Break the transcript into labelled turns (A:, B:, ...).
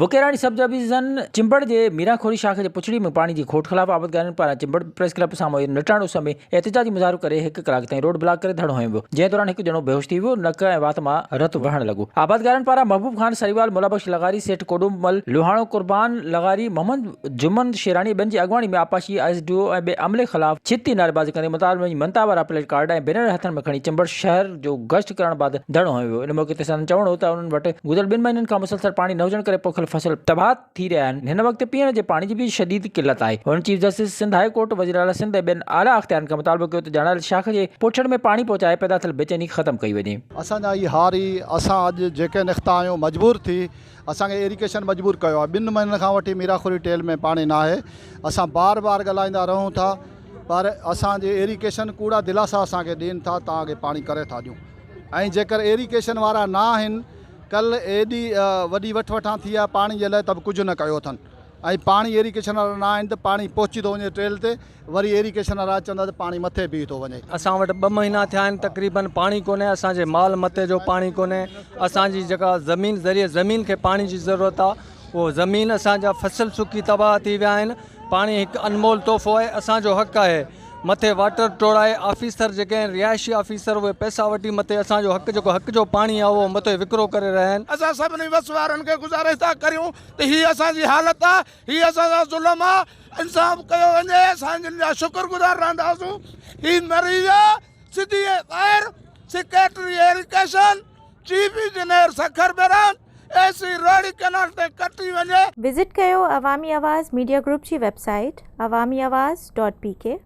A: Bakirani sub division Chambar جي ميرانخوري شاخ جي پڇڙي ۾ پاڻي جي کوٽ خلاف آبادگارن پاران چمبڙ پريس ڪلب سامهون نٽهڻ اس ۾ احتجاجي مظاهرو ڪري هڪ ڪلاڪ تائين روڊ بلاڪ ڪري ڌرڻو هنيو ويو جنهن دوران هڪ ڄڻو بيهوش ٿي ويو نڪ ۽ وات مان رت وهڻ لڳو آبادگارن پاران محبوب خان سريوال مولابخش لغاري سيٺ ڪوڏومل لوهاڻو قربان لغاري محمد جمن شيراڻي ٻين جي اڳواڻي ۾ آبپاشي ايس ڊي او ۽ ٻئي عملي خلاف ڇتي نعريبازي ڪندي مطالبن جي مڃتا وارا پليٽ ڪارڊ ۽ بينر هٿن ۾ کڻي چمبڙ شهر جو گشت ڪرڻ بعد ڌرڻو هنيو ويو. ان موقعي تي سندن چوڻ هو ته انهن وٽ گذريل ٻن مهينن کان مسلسل پاڻي نه هجڻ ڪري پوکيل فصل تباهه ٿي رهيا آهن هن وقت پيئڻ جي پاڻي جي به شديد قلت آهي. هنن chief justice Sindh high court, وزيراعليٰ سنڌ ۽ ٻين اعليٰ اختيارين کان مطالبو ڪيو ته ڄاڻايل شاخ جي پوڇڙ ۾ پاڻي پهچائي پيدا ٿيل بيچيني ختم ڪئي وڃي.
B: اسان جا هي هاري اسان اڄ جيڪي نختا آهيون مجبور ٿي اسان کي ايريگيشن مجبور ڪيو آهي ٻن مهينن کان وٺي ميراخوري ٽيل ۾ پاڻي ناهي اسان بار بار ڳالهائيندا رهون ٿا پر اسان جي ايريگيشن ڪوڙا دلاسا اسان کي ڏين ٿا توهان کي پاڻي ڪري ٿا ڏيون ۽ جيڪر ايريگيشن وارا نه آهن ڪل ايڏي وڏي وٺ وٺان ٿي آهي پاڻي جي لاء ته به ڪجهه نه ڪيو اٿن ۽ پاڻي ايريگيشن وارا نه آهن ته پاڻي پهچي ٿو وڃي ٽيل تي وري ايريگيشن وارا چوندا ته پاڻي مٿي بيهي ٿو وڃي.
C: اسان وٽ ٻه مهينا ٿيا آهن تقريبن پاڻي ڪونهي اسان جي مال متي جو پاڻي ڪونهي اسان جي جيڪا زمين ذريعي زمين کي پاڻي جي ضرورت آهي اهو زمين اسان جا فصل سڪي تباهه ٿي ويا آهن پاڻي هڪ انمول تحفو آهي اسان جو حق آهي مٿي واٽر ٽوڙائي آفيسر جيڪي آهن رهائشي آفيسر اهي پئسا وٺي مٿي اسان جو حق جيڪو حق جو پاڻي آهي اهو مٿي وڪرو ڪري رهيا آهن.
D: اسان سڀني وس وارن کي گذارش ٿا ڪريون ته هي اسان جي حالت آهي هي اسان سان ظلم آ انصاف ڪيو وڃي اسان جن جا شڪر گذار رهنداسون هي مريض آ سڌي F I R secretary irrigation chief engineer Sukkur branch A C Rohri canal تي ڪٽي وڃي.
E: وزٽ ڪيو عوامي آواز ميڊيا گروپ جي web site Awami Awaz dot P K.